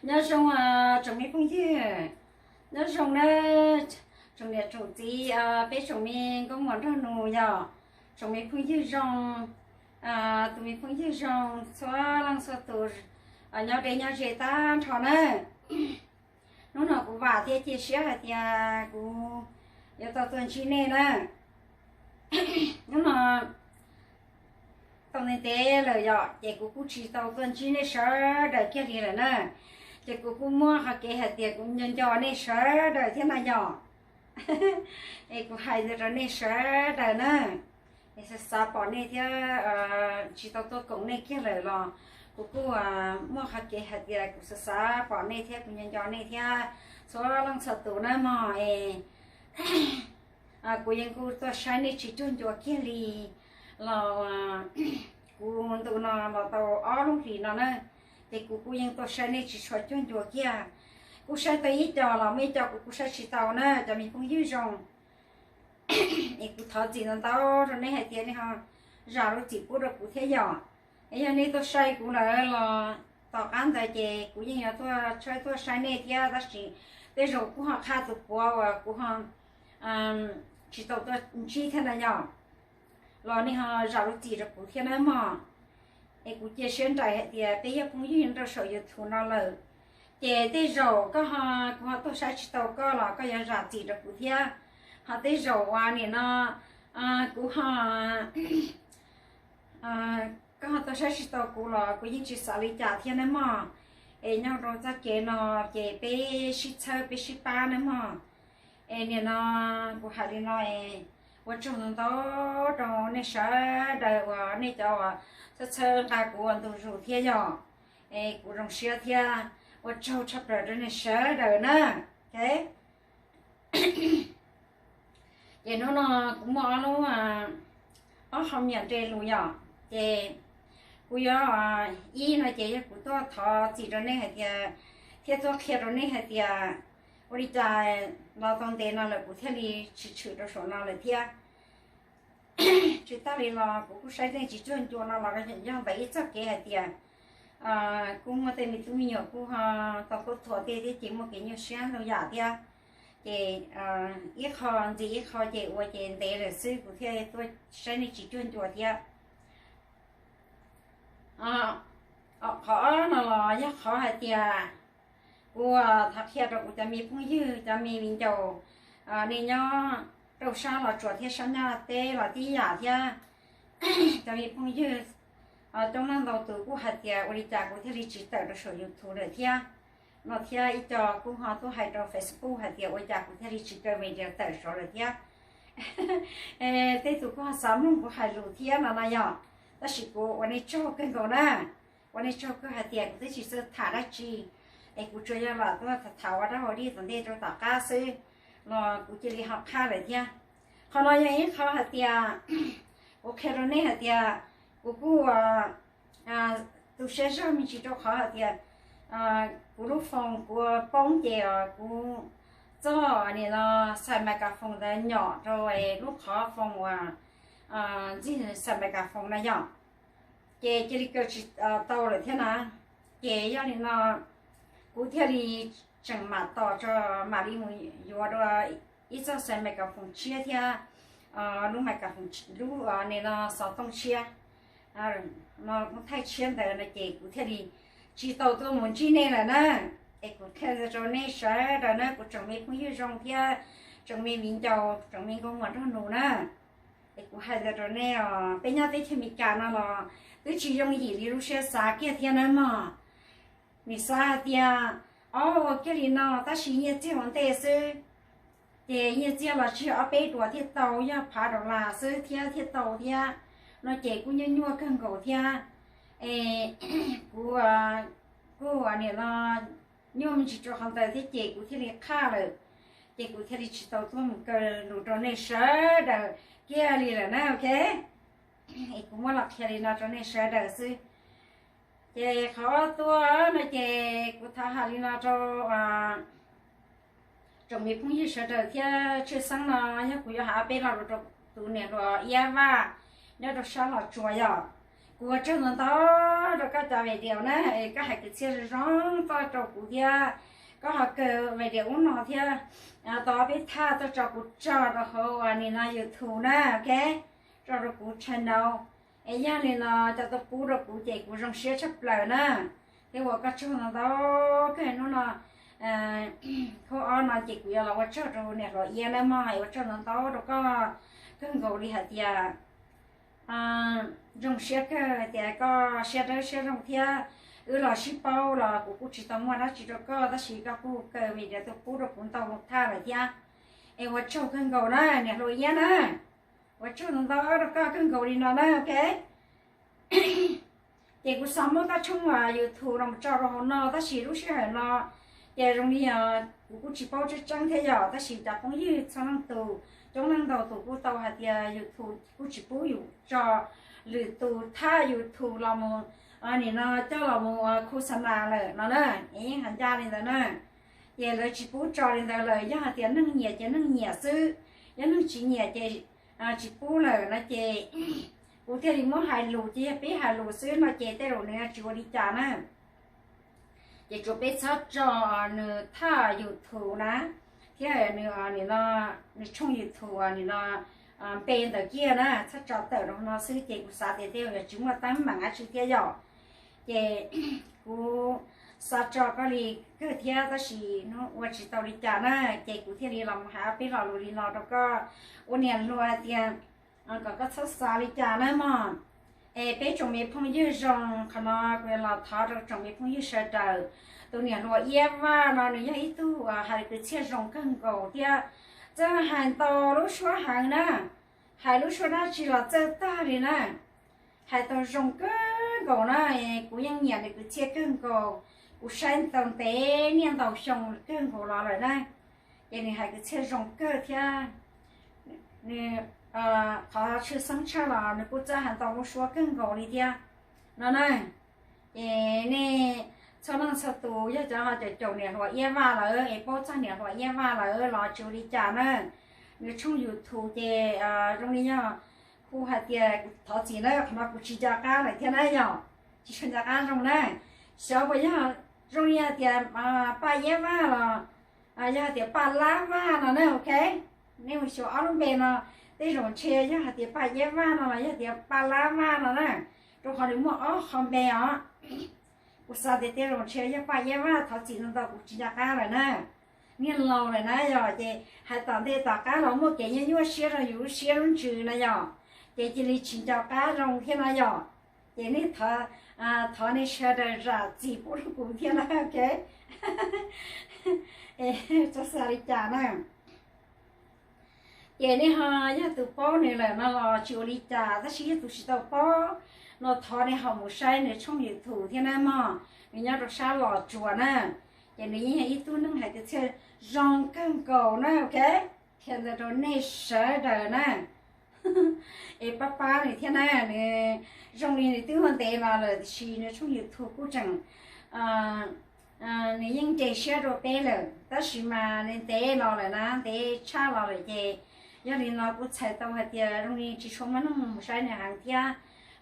Nyob zoo tsoom me phooj ywg, nyob zoo na, tsoom niam tsoom txiv, peb tsoom me nkauj muam nraug nus yom, tsoom me phooj ywg zoo, tus me phooj ywg zoo txhua leej txhua tus, nyob deb nyob ze tag nrho na. Hnub no kuv vam thiab cia siab hais tias kuv yuav tau tuaj ntsib nej na. Hnub no tau ntev ntev lawm yom, ces kuv kuj tsis tau tuaj ntsib nej sawv daws kiag li lawm na. Ces kuv kuj muaj qhov kev hais tias kuv nco nco nej sawv daws thiab na yom. Es kuv hais ntawd rau nej sawv daws na, es xav xav pom nej thiab, tsis tau tuaj koom nej kiag lawm los kuv kuj muaj qhov kev hais tias kuv xav xav pom nej thiab kuv nco nco nej thiab txhua leej txhua tus na mog. Es kuv yeej kuj tuaj saib nej tsis cuag ncua kiag li los kuv ntu no los tau ob lub hlis no na, ces kuv kuj yeej tuaj saib nej tsis tshua cuag ncua kiag. Kuj saib tau ib co los muaj ib co kuv kuj saib tsis tau na cov me phooj ywg zoo. Es kuv thov txim ntau ntau rau nej hais tias nej ho zam lub txim pub rau kuv thiab yom. Es yog nej tuaj saib kuv lawm los tom qab ntawd ces kuv yeej yuav tuaj tshawb tuaj saib nej thiab, tab sis tej zaum kuj ho qhaj tus puav uas kuv ho tsis tau tuaj ntsib thiab na yom, los nej ho zam lub txim rau kuv thiab na mog. Es kuv cia siab nraim hais tias peb yog phooj ywg nyob rau saum YouTube no lawm, ces tej zaum koj ho, kuv ho tuaj saib tsis tau koj los koj yuav zam txim rau kuv thiab. Ho tej zaum uas nim no kuv ho koj ho tuaj saib tsis tau kuv los kuv yeej tsis xav li cas thiab nawb mog. Es nyob rau txoj kev no ces peb sib txhawb peb sib pab nawb mog. Es nim no kuv hais li no es ua tsaug ntau ntau rau nej sawv daws uas nej cov uas txhawb txhawb nqa kuv ua ntu zus thiab yom. Es kuv zoo siab thiab ua tsaug tshaj plaws rau nej sawv daws na. Ces hnub no kuv muaj ob lub, ob qho me nyuam nres lus yom, ces kuv yuav, ib no ces yog kuv tuaj thov txim rau nej hais tias, thiab tuaj qhia rau nej hais tias ua li cas los tau ntev no lawm kuv thiaj li tsis tshwm rau saum no lawm thiab. Tsis tas li los kuv kuj saib nej tsis cuag ncua no los yog ntawm ib txoj kev hais tias kuj muaj tej me tub me nyuam kuj ho tau khuab thuam tej thiab ces muaj kev nyuaj siab ntau yam thiab. Ces ib qho ntxiv ib qho ces ua ces ntev lawm xwb kuv thiaj tuaj saib nej tsis cuag ncua thiab. Qhov no los yog qhov hais tias kuv thov qhia rau kuv cov me phooj ywg cov me viv ncaus, nej nyob rau sab Los Tsuas thiab sab Nyab Laj teb los tib yam thiab. Cov me phooj ywg coob leej ntau tus kuj hais tias ua li cas kuv thiaj li tsis tawm rau saum YouTube lawm thiab no thiab ib co kuj ho tuaj hais rau Facebook hais tias ua cas kuv thiaj li tsis kaw video tawm saud lawm thiab. Tej tus kuj ho xav mloog kuv hais lus thiab no no yom, tab sis kuv ua nej tsaug kawg nkaus na. Ua nej tsaug kawg hais tias kuv twb tsis txawj tham dab tsi, es kuv tsuas yog lam tuaj tham tham ua dab ua dig tom ntej rau tom qab xwb los kuv cia li ho qhab lawm thiab. Qhov no yog ib qho hais tias kuv qhia rau nej hais tias kuv kuj tu siab zog me ntsis rau qhov hais tias kuv lub phone kuv poob ces kuv txoj nim no xais microphone ntawd nyom rau lub qhov phone uas ntxig xais microphone na yom, ces cia li kaw tsis tau lawm thiab na. Ces yog li no kuv thiaj li tseem mam tos tso, mam li mus yuav dua ib txoj xais microphone tshiab thiab lub microphone, lub nim no xov tooj tshiab, no kuv thaij tshiab ntawd no ces kuv thiaj li tsis tau tuaj mus ntsib nej lawm na. Es kuv qhia ntawd rau nej sawv daws na, kuv tsoom me phooj ywg zoo thiab tsoom me viv ncaus, tsoom me nkauj muam nraug nus na. Es kuv hais ntawd rau nej os, peb nyob teb chaws Amelikas no los twb tsis yooj yim li lub siab xav kiag thiab nawb mog. Nim xav hais tias ob ua kiag li no tab sis nyiaj txiag ua ntej xwb, ces nyiaj txiag los tsis yog ob peb duas thiaj tau, yog phav dollar xwb thiab thiaj tau thiab no ces kuj nyuaj nyuaj kawg nkaus thiab. Es kuv kuj nim no nyuaj me ntsis rau qhov ntawd thiab ces kuv thiaj li qhaj lawm, ces kuv thiaj li tsis tau tuaj mus kaw lus rau nej sawv daws kiag li lawm na, ok. Es kuv muab los qhia li no rau nej sawv daws xwb. Ces qhov tuaj no ces kuv thov hais li no rau tsoom me phooj ywg sawv daws thiab tshwj xeeb no yog kuv yuav hais ob peb lo lus rau tus niam hluas Iab Vaj nyob rau sab Los Tsuas yom. Kuv ua tsaug ntau ntau rau koj cov video na, koj hais kwv txhiaj zoo zoo tuaj rau kuv thiab, koj ho kaw video ub no thiab, tau peb thaj tuaj tso kuv tso rau hauv nim no YouTube na, ok, tso rau kuv channel. Es yog li no coj tuaj pub rau kuv ces kuv zoo siab tshaj plaws na. Thiab ua koj tsaug ntau ntau kawg. Hnub no, khub ob no ces kuv yuav los ua tsaug rau niam hluas Iab na mog, ua tsaug ntau ntau rau koj kawg nkaus li hais tias zoo siab kawg hais tias koj siab dawb siab zoo thiab. Wb los sib paub los kuv kuj tsis tau muaj dab tsi rau koj tab sis koj kuj kaw video tuaj pub rau kuv ntau thaj lawm thiab. Es ua tsaug kawg nkaus na niam hluas Iab na. Ua tsaug ntau ntau rau koj kawg nkaus li no na, ok. Ces kuv xav muab koj tshooj YouTube no mus tso rau hauv no tab sis lub sij hawm no ces zoo li kuv kuj tsis paub tseeb tseeb thiab yom, tab sis cov phooj ywg txhua leej tus, coob leej ntau tus kuj tau hais tias YouTube kuj tsis pub yus tso lwm tus thaj YouTube los mus nim no coj los mus khos xa nas lawm no na, es yeej hais ncaj li ntawd na. Ces lawv tsis pub tso li ntawd lawm, yog hais tias neeg nyiam ces neeg nyiam xwb, yog neeg tsis nyiam ces tsis pub lawm no ces kuv thiaj li muab hais lus, ces yog peb hais lus xwb no ces tej zaum nws tsis ua li cas na. Ces tsuas peb txhob tso nws thaj YouTube na, thiab nws nim no nws tshooj YouTube nim no npe ntawd kiag na, txhob tso tawm rau no xwb ces kuv xav tias tej zaum yuav tsis muaj teeb meem dab tsi thiab yom. Ces kuv xav tso koj li kawg thiab tab sis hnub ua tsis tau li cas na, ces kuv thiaj li los mus hais ob peb lo lus li no rau koj ua niam hluas hais tias kom koj txhob xav li cas na mog. Es peb tsoom me phooj ywg zoo, qhov no kuv yuav los thov rau tsoom me phooj ywg sawv daws, tus niam hluas Iab Vaj no nws yog ib tug hais kwv txhiaj zoo kawg nkaus thiab, txawj hais ntau lub suab heev na, hais lub suab dab tsi los txawj tag li na. Hais tau zoo kawg nkaus na, kuv yeej nyiam nws kwv txhiaj kawg nkaus, kuv saib tau ntev niaj ntau xyoo kawg nkaus los lawm na. Ces nws hais kwv txhiaj zoo kawg thiab. Nws, qhov tshwj xeeb tshaj los nws kuj txawj hais ntau lub suab kawg nkaus li thiab no na. Ces nej txhua leej txhua tus yog cov ho caum caum niam hluas Iab Vaj lawm es paub txog niam hluas Iab Vaj lawm los tsis ua li cas na. Nws tshooj YouTube ces zoo li yog kuv hais tias kuv thov txim na, qhov no kuv tsis nco qab lawm thiab na yom, tsis nco qab zoo na. Xyov puas yog zoo li hais tias Paj Iab Vaj los yog hais tias Paj Lab Vaj no na, ok. Nej mus xyuas ob lub npe no, tej zaum ntshe yog hais tias Paj Iab Vaj no los yog tias Paj Lab Vaj no na, rau qhov nws muaj ob qho npe os. Kuv xav tias tej zaum ntshe yog Paj Iab Vaj, thov txim ntau ntau kuv tsis nco qab lawm na. Niag laus lawm na yom, ces hais tom ntej tom qab los muaj kev nyuaj nyuaj siab rau yus lub siab lub ntsws na yom, ces cia li tsis nco qab zoo thiab na yom. Ces nej thov, thov nej sawv daws zam txim pub rau kuv thiab na, ok. Txhob xav li cas na. Ces nej ho yog tus paub nws lawm no los tsis ua li cas, tab sis yog tus tsis tau paub no thov nej ho mus saib nws tshooj YouTube thiab na mog, nws nyob rau sab Los Tsuas na. Ces nws yeej yog ib tug neeg hais kwv txhiaj zoo kawg nkaus na, ok. Qhia ntawd rau nej sawv daws na. Es pab pab nws thiab na, nws zoo li nws twb ua ntev los lawm tiam sis nws tshooj YouTube kuj tseem, nws yeej nce siab rau peb lawm tab sis mas nws ntev los lawm na, ntev tshaj los lawm ces yog li no kuj txhais tau hais tias zoo li tsis tshua muaj neeg mus saib nws heev thiab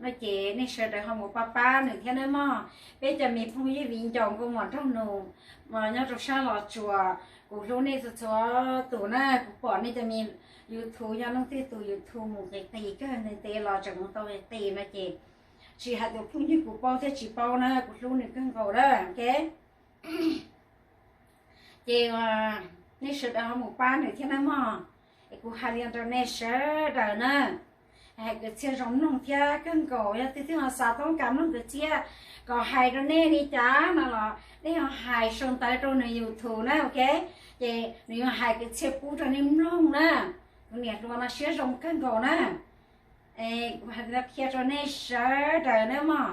no ces nej sawv daws ho mus pab pab nws thiab nawb mog. Peb cov me phooj ywg viv ncaus nkauj muam nraug nus, nyob rau sab Los Tsuas, kuv hlub nej txhua txhua tus na. Kuv pom nej cov me YouTube, yog leej twg tus YouTube mus qis qis kawg ntev ntev los tseem mus tau qis qis no ces tsis hais tus phooj ywg kuv paub thiab tsis paub na, kuv hlub nws kawg nkaus lawm, ok. Ces nej sawv daws ho mus pab nws thiab nawb mog. Es kuv hais li rau nej sawv daws na, hais kwv txhiaj zoo mloog thiab kawg nkaus, yog leej twg ho xav toob kas mloog kwv txhiaj kom hais rau nej li cas no los nej ho hais sau ntawv rau nws YouTube na, ok. Ces nws yuav hais kwv txhiaj pub rau nej mloog na. Tus niam hluas no siab zoo kawg nkaus na. Es kuv hais qhia rau nej sawv daws nawb mog.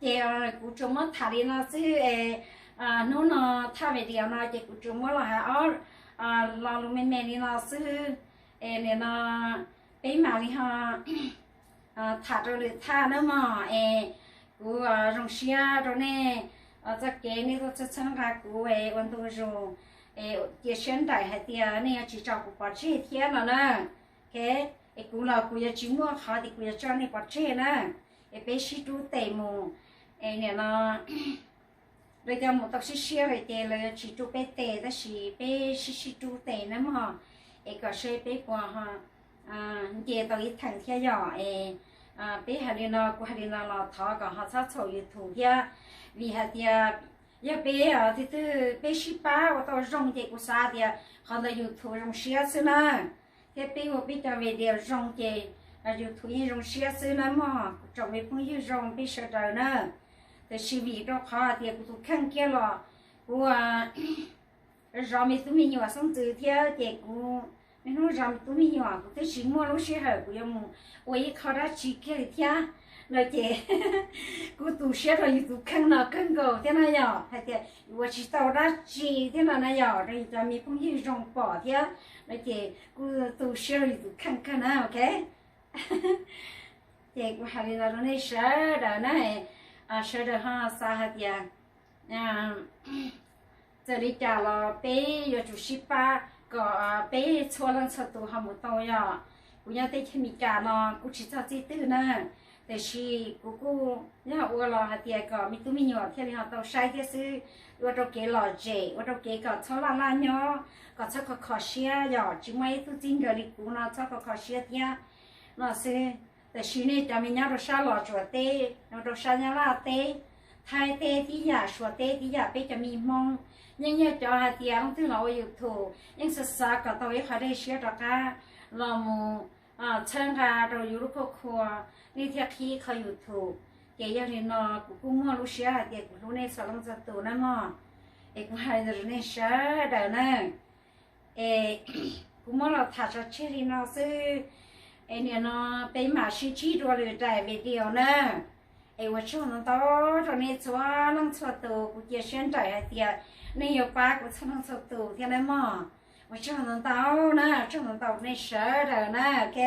Ces kuv tsuas muab tham li no xwb es, hnub no thaj video no ces kuv tsuas muab los hais ob lo lus me me li no xwb. Es nim no peb mam li ho tham rau lwm thaj nawb mog. Es kuv zoo siab rau nej txoj kev nej tuaj txhawb txhawb nqa kuv es ua ntu zus, es cia siab nraim hais tias nej yuav tsis tso kuv pov tseg thiab no na, ok. Es kuv los kuv yuav tsis muaj qhov tias kuv yuav tso nej pov tseg na. Es peb sib rub tes mus, es nim no lawv cov mus tau siab siab lawm ces lawv yuav tsis rub peb tes tab sis peb sib sib rub tes na mog, es kom seb peb puas ho nce tau ib theem thiab yom. Es peb hais li no, kuv hais li no los thov kom ho txhob txhaum YouTube thiab, vim hais tias yog peb tus twg peb sib pab ua tau zoo ces kuv xav tias qhov ntawd YouTube zoo siab xwb na, thiab peb ua peb cov video zoo ces YouTube yeej zoo siab xwb na mog, kuv tsoom me phooj ywg zoo peb sawv daws na. Tiam sis vim rau qhov tias kuv tus kheej kiag los kuv zov me tub me nyuam xeeb ntxwv thiab ces kuv niaj hnub zov me tub me nyuam, kuv twb tsis muaj lub sij hawm kuv yuav mus ua ib qho dab tsi kiag li thiab no ces kuj tu siab rau yus tus kheej no kawg nkaus thiab na yom, hais tias yus ua tsis tau dab tsi thiab no na yom, rau yus cov me phooj ywg zoo pom thiab no ces kuj tu siab rau yus tus kheej kawg na, ok. Ces kuv hais li no rau nej sawv daws na, sawv daws ho xav hais tias txawm li cas los peb yuav tsum sib pab kom peb txhua leej txhua tus ho mus tau yom. Kuv nyob teb chaws Amelikas no kuj tsis txog txij twg na, tiam sis kuv kuj yog ua los hais tias kom me tub me nyuam thiaj li ho tau saib thiab xwb, ua rau kev lom zem, ua rau kev kom txhob laj laj nyob, kom txhob kho kho siab yom, tsis muaj ib tug txij nkawm li kuv no txhob kho kho siab thiab no xwb. Tiam sis nej cov me nyob rau sab Los Tsuas teb, rau sab Nyab Laj teb, Thaib teb tib yam, Suav teb tib yam, peb cov me Hmoob yeej yog cov hais tias leej twg los ua YouTube yeej xav xav kom tau ib qho dej siab rov qab los mus txhawb nqa rau yus lub khuaj khua, nej thiaj qhib qhov YouTube. Ces yog li no kuv kuj muaj lub siab hais tias kuv hlub nej txhua leej txhua tus na mog. Es kuv hais li ntawd rau nej sawv daws na. Es kuv muab los tham tso tseg li no xwb. Es nim no peb mam sib ntsib dua lwm daim video na. Es ua tsaug ntau ntau rau nej txhua leej txhua tus, kuv cia siab ntsais hais tias nej yuav pab kuv txhua leej txhua tus thiab na mog. Ua tsaug ntau ntau na, tsaug ntau ntau nej sawv daws na, ok.